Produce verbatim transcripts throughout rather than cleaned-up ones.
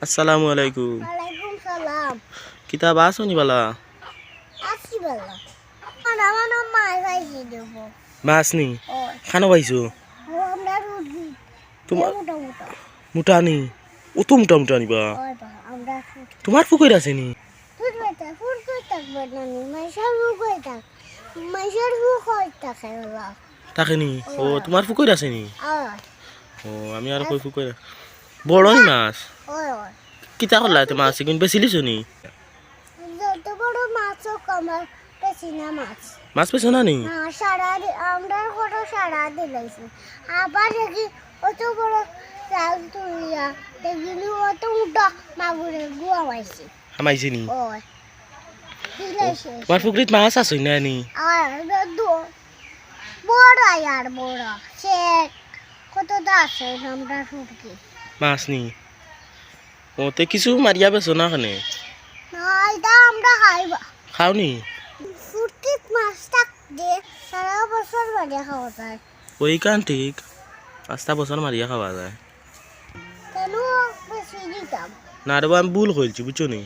আসসালামু আলাইকুম। ওয়ালাইকুম সালাম। কিতা বা আছো নি বালা? আছি বালা। আমার, আমার মাছ আইছে দেবো। মাছ নি? ও। খানো পাইছো? ও, আমরা রুটি। তোমার মোটা মোটা। মোটা নি? অত মোটা মোটা নি বা? ওই বা, আমরা রুটি। তোমার ফুকইর আছে নি? ফুকইর থাকবে না নি, মাইনষর ফুকইর থাক। মাইনষর ফুকইর থাকে ওলা। থাকে নি? ও, ওই। তোমার ফুকইর আছে নি? ওই। ও, আমি আর কই ফুকইর। বড় নি মাছ? ওই, ওই। কিতা করলা এতে মাছ? এগুন বেচিলিছো নি? যত বড় মাছ হোক, আমার বেচি না মাছ। মাছ বেচো না নি? না, সারা দি-, আমরা কত সারা দিলাইছি। আবার দেখি অত বড় জাল তুলিয়া, দেখি নি অত উঠা মাগুরের গুয়া মাইছি। হামাইছে নি? ওই। দিলাইছে। তোমার ফুকরিত মাছ আছে না নি? আর দ-, বড় আর বড়। সে কতটা আছে আমরা ফুকরি। মাছ নি? ও, তে কিছু মারিয়া বেচো না কেনে? না, এটা আমরা খাইবা। খাও নি? ফুকরিত মাছ থাকতে সারা বছর মারিয়া খাওয়া যায়। ওইখান ঠিক, আস্তা বছর মারিয়া খাওয়া যায়। কেন বেশি দিতাম? না রে বা, আমি ভুল কইলছি, বুঝছো নি?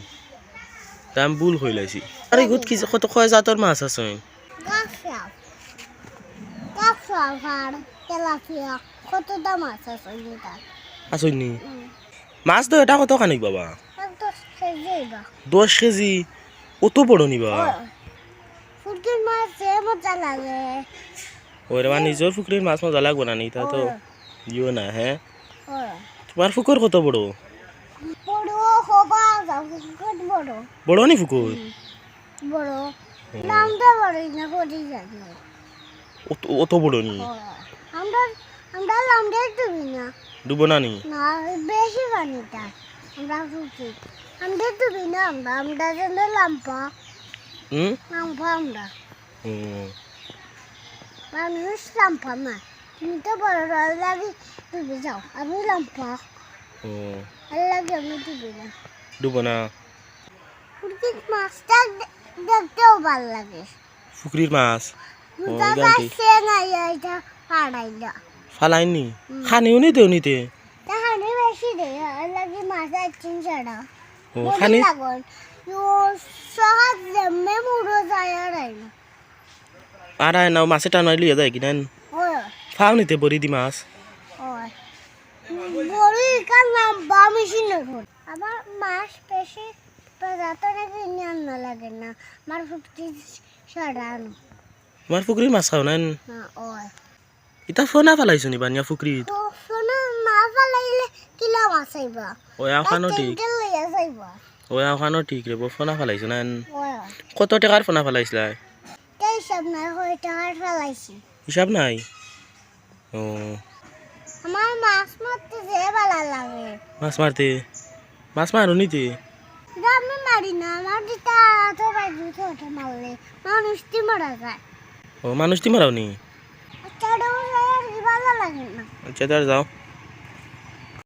তা আমি ভুল কইলাইছি। আরে, গুড কি, কত কয় জাতর মাছ আছে? গাফরা। গাফরা আর তেলাপিয়া, কতটা মাছ আছে এটা? আছে নি? হুম। মাছ তো এটা কত খানি বাবা? এক দশ কেজি হইবা। দশ কেজি? অত বড় নি বাবা? ও, ফুকরির মাছ যে মজা লাগে। ওরে বা, নিজর ফুকরির মাছ মজা লাগবো না নি, তা তো ও। ইয়ো না, হ্যাঁ? ও। তোমার ফুকর কত বড়? বড় হবা যা, ফুকর বড়। বড় নি ফুকর? হুম। বড়। হুম। নামটা বড় না, করি জানি। অত, অত বড় নি? ও, আমরা, আমরা লামটা ডুবি না। ডুবো না নি? না, বেশি পানি তার। আমরা ফুকি। আমরা ডুবি না, আমরা, আমরা যেন লাম্পা। হুম? লাম্পা আমরা। হুম। মানুষ লাম্পা না। তুমি তো বড় বড় লাগি ডুবি যাও। আমি লাম্পা। হুম। এর লাগি আমি ডুবি না। ডুবো না? ফুকরির মাছটা দে-, দেখতেও ভালো লাগে। ফুকরির মাছ? ও, দুটা এখান থেকে। পাশে নাই, এটা ফালাই না। ফালাই নি? হুম। খানিও নি দেও নিতে? তা খানি বেশি দেয়, এর লাগি মাছ একদিন ছাড়া। ও, বড়ি খানি? লাগুন। ও, সহজ যেমনে মুড়ো যায় আর আয় না। আর আয় না, ও মাছে টানাই লইয়া যায় কিনা? ও। ফাও নিতে বড়ি দি মাছ? ও। বড়ি কার নাম বা মেশিন না কর। আমার মাছ বেশি বাজার তো নাকি নিয়ে আনা লাগে না। আমার ফুকরি সারা আনো। তোমার ফুকরির মাছ খাও না? না, ওই। ইতা ফোনা ফালাইছো নি বানিয়া ফুকরিত? তো ফোনা না ফালাইলে কিলা মাছ আইবা? ওই আওখানো ঠিক। টেন্ডেল লইয়া যাইবা। ওই আওখানো ঠিক রে, বো ফোনা ফালাইছো না? ওই। কত টাকার ফোনা ফালাইছিলা? তে হিসাব নাই, কয় টাকার ফালাইছি। হিসাব নাই? ও। আমার মাছ মারতে যে ভালা লাগে। মাছ মারতে? মাছ মারো নিতে? এটা আমি মারি না, আমার যেটা তো বাজু ছোট মারলে মানুষটি মারা যায়। ও, মানুষটি মারাও নি? আচ্ছা, এটা আমার আর কি ভালো লাগে না। আচ্ছা, তার যাও।